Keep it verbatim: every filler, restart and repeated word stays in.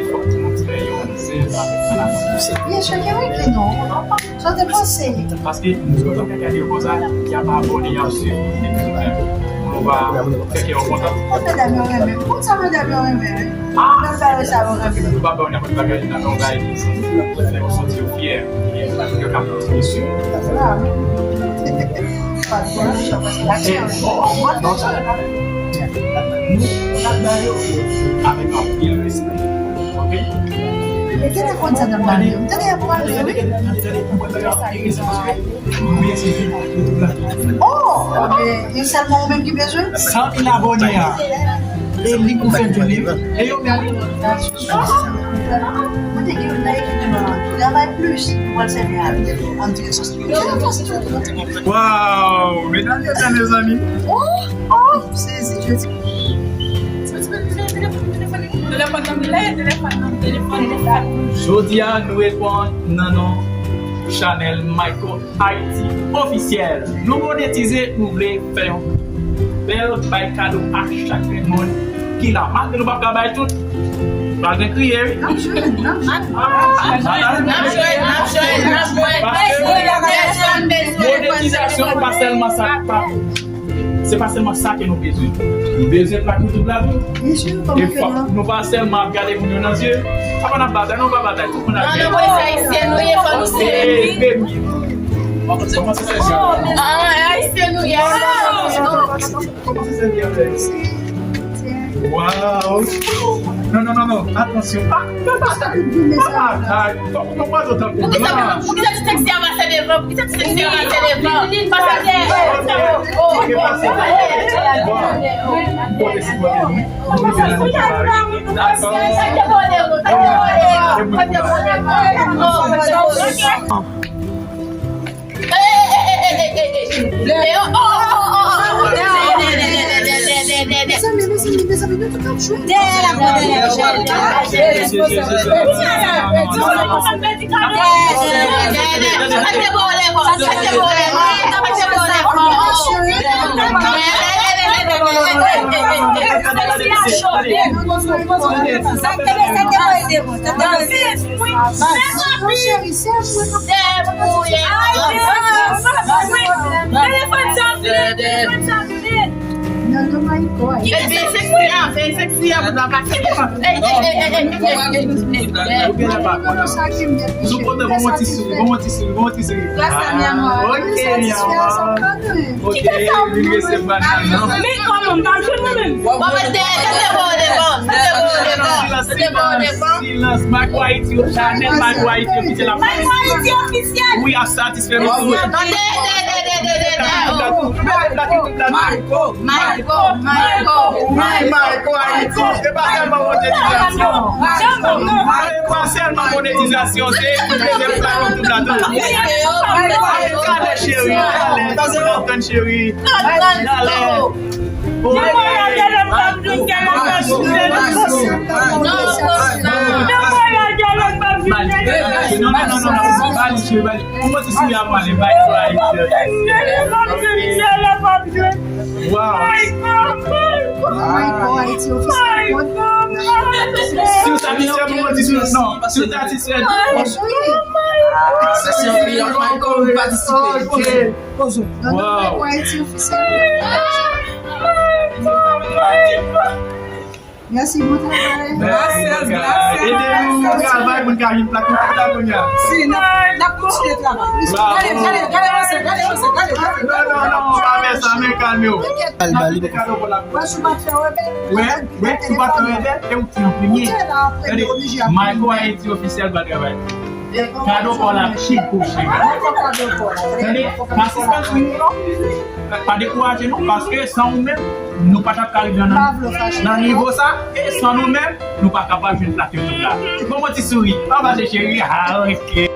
Fòk nou fè yon zen avèk fanatik. Byen si ke wi, Keno. Sa w te panse? Paske nou pa ka gade yo konsa, y ap abòne, y ap swiv. Nou va fè kè yo kontan. Sa medam yo renmen. Konsa medam yo renmen, wi. Nan bagay sa yo renmen. Nou pa bay nenpòt bagay nan yon bagay ki fè yo santi yo fyè. Yo ka kontinye swiv. Avèk anpil respè. Ok? E ki te konn sa nan pale? M tande y ap pale, wi. Oh, men, e sèlman ou menm ki bezwen? San mil abòne a. E li pou fè tounen. E yo menm. Mwen te gen yon nan ekip nou an. Travay plis. Mwen sèvi a. An direksyon spirituel. Waw, medam yo, mezanmi. Oh, oh, sezi, je dis. Telefòn nan vle, telefòn nan, telefòn nan. Jodi a, nou reponn nan non chanèl Michael Haïti Officiel. Nou monetize, nou vle fè yon bèl bay kado a chak grenn moun ki la. Malgre nou p ap ka bay tout, pa gen kriye, wi. N ap jwenn, n ap jwenn. N ap jwenn, n ap jwenn, n ap jwenn. Paske monetizasyon pa sèlman sa k pa Se pa sèlman sa ke nou bezwen. Nou bezwen plak YouTube la tou. E fòk nou pa sèlman ap gade moun yo nan zye. Apa n ap batay, nou pa batay. Tout moun ap gade. Non, non, polis ayisyen nou ye, fò nou serye. Kòman se sèvi? Ah, ayisyen nou ye. Kòman se sèvi avèk? Waw! Non, non, non, non. Atansyon. Ah, non, non, non, non. Atay. Poukisa, poukisa ti seksi a pase devan? Poukisa ti seksi a pase devan? Pase dèyè. Ok, pase. Bon. Kote si kote nou. Dakò. Mezanmi, mezanmi, mezanmi, nou tout ap jwe. Dèyè la, dèyè la. Telefòn sa vle, telefòn sa vle. Non, non, Mayko, ay. Fè seksi a, fè seksi a pou ta pase devan. Ey, ey, ey, ey, ey, ey, ey. Ou gen lè pa konn. Sou kote, bon, bon ti souri, bon, bon ti souri, bon, bon ti souri. Gras a mi amor. Ok, mi amor. Ok, vin resevwa nan, non. Men kòman, m pa jwenn mwen menm. Bon, mete, mete bon devan, mete bon devan, mete bon devan. Silans, Mayko Haïti, chanèl Mayko Haïti Officiel la. Mayko Haïti Officiel. Wi, ap satisfè nou tou. Tande, tande, tande, tande. Mayko, Mayko, Mayko, Mayko. Wi, Mayko Haïti. Se pa sèlman monetizasyon. Se pa sèlman monetizasyon, se pou bezwen plak YouTube la tou. Talè, cheri, talè, talè, cheri. Talè. Non, non, non, non, non. Ba li, cheri, ba li. Kòman ti souri a pale? Ba li, ba li. Wow. Mayko Haïti Officiel. Si w satisfè, kòman ti souri? Non, si w satisfè. Se sèvi ak Mayko, ou patisipe. Ok. Pozo. Wow. Mèsi, bon travay. Gracias, gracias. Ede nou travay pou n ka vin plak nou tout la kounye a. Si, n ap, n ap kontinye travay. Bravo. Gade, gade, gade, gade, gade, gade. Non, non, non, pa fè sa, men kalme w. Al bali. Kado pou la. Wè, si w pa t fè revè. Wè, wè, si w pa t fè revè, e ou ki an premye. Gade, Mayko Haïti Officiel pa travay. Kado pa w la, chik pou chik. Tande, pa sispann swiv nou, non. Pa dekouraje nou, paske san ou menm, nou pa t ap ka rive nan, nan nivo sa, e san nou menm, nou pa kapab jwenn plak YouTube la. Bon, bon ti souri. Anba je cheri. Ah, ok.